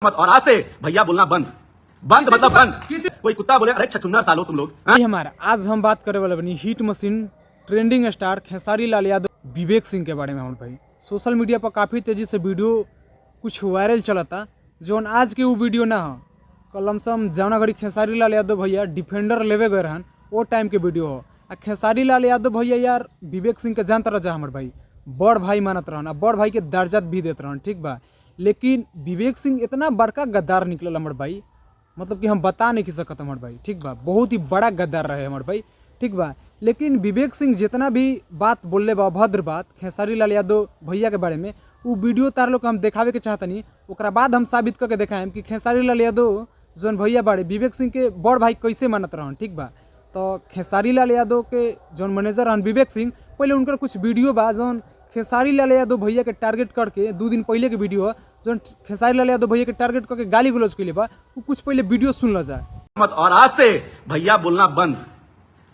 मत। और आज से भैया बोलना बंद, बंद मतलब बंद। कोई कुत्ता बोले अरे छछुन्नर सालो तुम लोग, हाँ? हमारा आज हम बात करे वाला बनी hit machine trending star Khesari Lal Yadav Vivek Singh के बारे में। हम भाई सोशल मीडिया पर काफ़ी तेज़ी से वीडियो कुछ वायरल चलता, जौन आज के वो वीडियो ना हो, कल लमसम जौना घड़ी खेसारी लाल यादव भैया डिफेंडर लेवे गए रहन वो टाइम के वीडियो हो। आ खेसारी लाल यादव भैया यार विवेक सिंह के जानता रह जा हमार भाई, बड़ भाई मानत रहन आ बड़ भाई के दर्जा भी देत रहन, ठीक बा। लेकिन विवेक सिंह इतना बड़का गद्दार निकलल हमार भाई, मतलब कि हम बता नहीं सकत हमार भाई, ठीक बा। बहुत ही बड़ा गद्दार रहे हमार भाई, ठीक बा। लेकिन विवेक सिंह जितना भी बात बोलले बा अभद्र बात खेसारी लाल यादव भैया के बारे में, उ वीडियो तार लोग के हम देखावे के चाहतनी। ओकरा बाद हम साबित करके देखाएम कि खेसारी लाल यादव जौन भैया बाड़े विवेक सिंह के बड़ भाई कैसे मानत रहन, ठीक बा। तो खेसारी लाल यादव के जौन मैनेजर रहन विवेक सिंह, पहले उनकर कुछ वीडियो बा जौन खेसारी लाल यादव भैया के टारगेट करके 2 दिन पहले के वीडियो है जौन खेसारी लाल यादव भैया के टारगेट करके गाली गलौज के लिए बा, उ कुछ पहले वीडियो सुन ल जाए। मत। और आज से भैया बोलना बंद,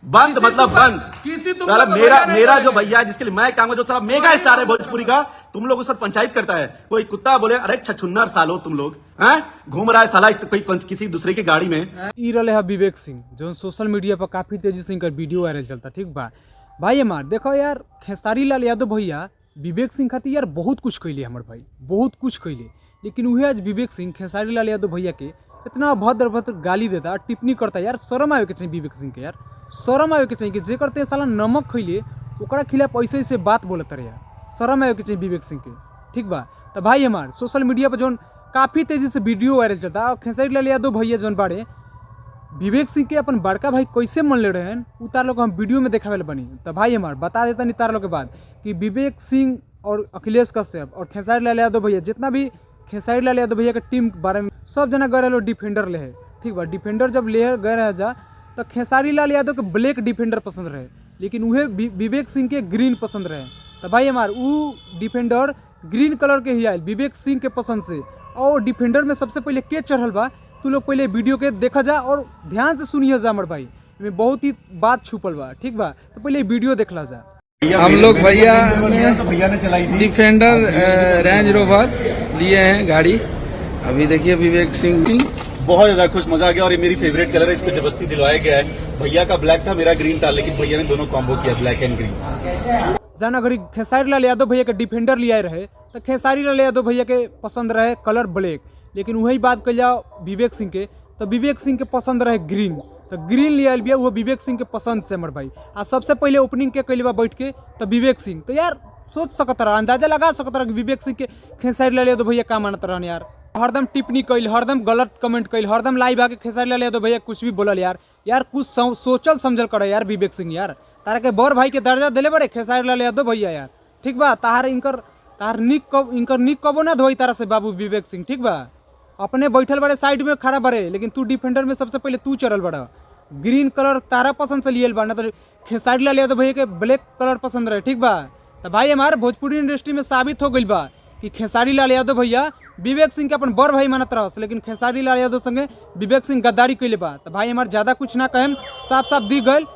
बंद मतलब बंद। किसी तुम साला लोग को मेरा भैया नहीं मेरा जो बोलेंगे। भैया है, जिसके लिए मैं काम जो साला मेगा स्टार है भोजपुरी का, तुम लोग उससे पंचायत करता है। कोई कुत्ता बोले अरे छछुन्नर सालो तुम लोग, हैं घूम रहा है साला कोई किसी दूसरे की गाड़ी में। ई रहे है विवेक सिंह जो सोशल मीडिया पर काफ़ी तेजी से इनकर वीडियो वायरल चलता, ठीक बा। भाई हमार देखो यार खेसारी लाल यादव भैया विवेक सिंह खातिर यार बहुत कुछ कैले हमार भाई, बहुत कुछ कैले। लेकिन वह आज विवेक सिंह खेसारी लाल यादव भैया के इतना अभद्र अभद्र गाली देता टिप्पणी करता, यार शर्म आवे के चाहिए विवेक सिंह के, यार शर्म आवे के चाहिए कि जे करते साला नमक खैले ओकरा खिलाफ ऐसे ऐसे बात बोलत रहे, यार शर्म आवे के चाहिए विवेक सिंह के, ठीक बा। तो भाई हमार सोशल मीडिया पर जौन काफ़ी तेजी से वीडियो वायरल चलता और खेसारी लाल यादव भैया जौन बाड़े विवेक सिंह के अपन बड़का भाई कैसे मन ले रहे हैं उ तार लोग हम वीडियो में देखावे ला बनी। तो भाई हमार बता देता नहीं तार लोग के बाद कि विवेक सिंह और अखिलेश कश्यप और खेसारी लाल यादव भैया जितना भी खेसारी लाल यादव भैया के टीम के बारे में सब जना गए रहे डिफेंडर ले, ठीक बा। डिफेंडर जब ले गए रहे जा तो खेसारी लाल यादव के ब्लैक डिफेंडर पसंद रहे, लेकिन उहे विवेक सिंह के ग्रीन पसंद रहे। तो भाई हमार उ डिफेंडर ग्रीन कलर के ही आयल विवेक सिंह के पसंद से। और डिफेंडर में सबसे पहले के चढ़ल बा तू लोग पहले वीडियो के देखा जा और ध्यान से सुनिए जा हमार भाई, में बहुत ही बात छुपल बा, ठीक बा। तो पहले वीडियो देखला जा। हम लोग भैया तो भैया ने चलाई थी डिफेंडर रेंज रोवर लिए हैं गाड़ी। अभी देखिए विवेक सिंह बहुत ज्यादा खुश, मजा आ गया। और ये मेरी फेवरेट कलर है, इसको जबरदस्ती दिलवाया गया है। भैया का ब्लैक था, मेरा ग्रीन था, लेकिन भैया ने दोनों कॉम्बो किया, ब्लैक एंड ग्रीन। जाना घड़ी खेसारी लाल यादव भैया के डिफेंडर लिया रहे तो खेसारी लाल यादव भैया के पसंद रहे कलर ब्लैक, लेकिन वही बात कल जाओ विवेक सिंह के तो विवेक सिंह के पसंद रहे ग्रीन, तो ग्रीन लिया बिया वो विवेक सिंह के पसंद से हमार भाई। आ सबसे पहले ओपनिंग के कैले बा बैठ के तो विवेक सिंह, तो यार सोच सकत रह, अंदाजा लगा सकत रह कि विवेक सिंह के खेसारी लाल यादव भैया का मानत रहन यार। हरदम टिप्पणी कैल, हरदम गलत कमेंट कैल, हरदम लाइव आके खेसारी लाल यादव भैया कुछ भी बोलल यार, यार कुछ सोचल समझल करे यार विवेक सिंह यार। तारा के बड़ भाई के दर्जा दिले बड़े खेसारी लाल यादव भैया यार, ठीक बा। ताहार इनकर तार निक कब इनकर निक कबो ना धोई तारा से बाबू विवेक सिंह, ठीक बा। अपने बैठल बड़े साइड में खड़ा बड़े, लेकिन तू डिफेंडर में सबसे पहले तू चढ़ल बड़ा। ग्रीन कलर तारा पसंद से लियल बा, ना तो खेसारी लाल यादव भैया के ब्लैक कलर पसंद रहे, ठीक बा। तो भाई हमारे भोजपुरी इंडस्ट्री में साबित हो गई बा कि खेसारी लाल यादव भैया विवेक सिंह के अपन बड़ भाई मानत रहस, लेकिन खेसारी लाल यादव संगे विवेक सिंह गद्दारी कैले बा। तो भाई हमार ज़्यादा कुछ ना कहेम, साफ साफ दी गल।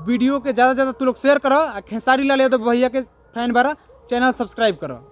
वीडियो के ज़्यादा से ज़्यादा तू लोग शेयर करो आ खेसारी लाल यादव भैया के फैन बारा चैनल सब्सक्राइब करो।